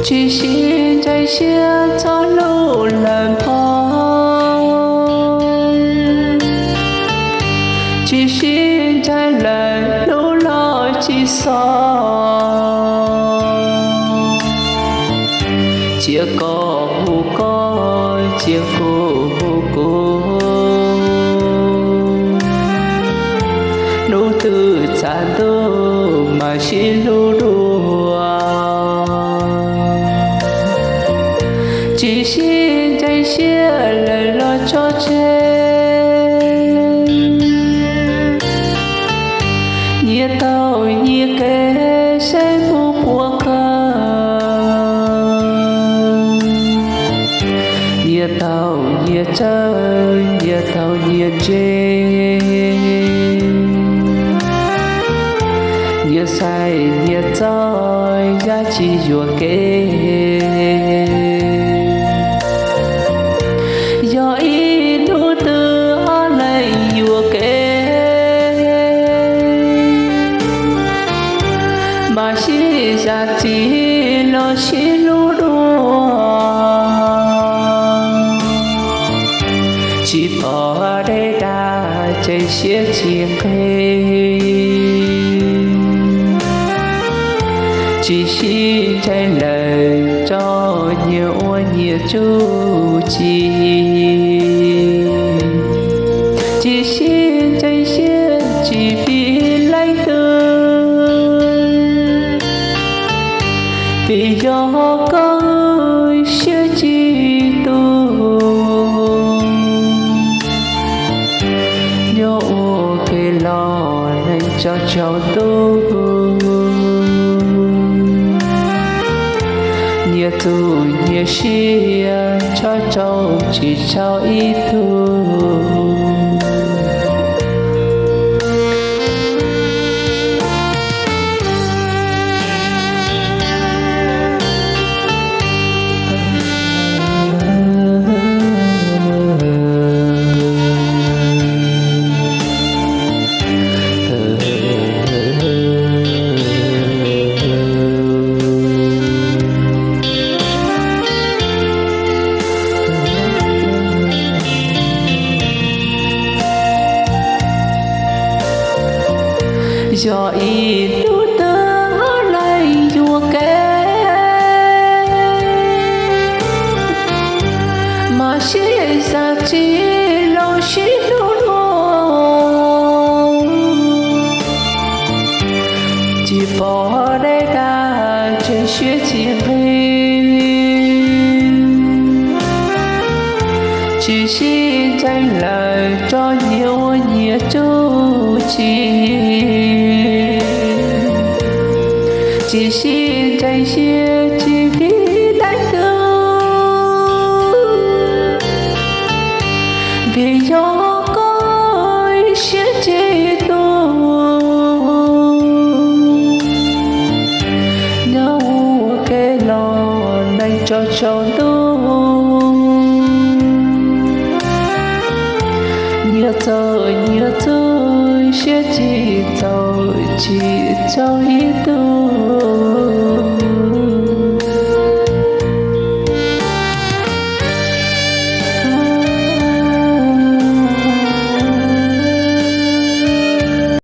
Tsis sib ntseeg siab txhob hlub lawm phob, tsis sib ntseeg lawm hlub los tsis xav. Cia koj hu koj, cia kuv hu kuv, hnub twg txog ntuj mam sib hlub dua. Tsis sib ntseeg siab lawm los tso tseg, nyias taug nyias kev seb puas puas kawg, nyias taug nyias tsawv, nyias taug nyias ntse, nyias xaiv nyias txoj yam tsis yuam kev. Yog ib hnub twg ob leeg yuam kev, mam sib zam txim los sib hlub dua. Tsis pom deb dag ces siab tsis nqig, tsis sib ntseeg lawm tso nyias ua nyias txuj ci. Tsis sib ntseeg siab tsis vim leej twg, vim yog koj siab tsis tu. Nyob ua ke los neeg tso tsaug ntuj, nyias txuj nyias siab tso tsaug tsis tsaug ib tug. Yog ib hnub twg ob leeg yuam kev, mam sib zam txim los sib hlub dua. Tsis pom deb dag ces siab tsis nqig, tsis sib ntseeg lawm tso nyias ua nyias txuj ci. Tsis sib ntseeg siab tsis vim leej twg, vim yog koj siab tsis tu. Nyob ua ke los neeg tso tsaug ntuj, nyias txuj nyias txuj siab tsis txaus tsis tsaug ib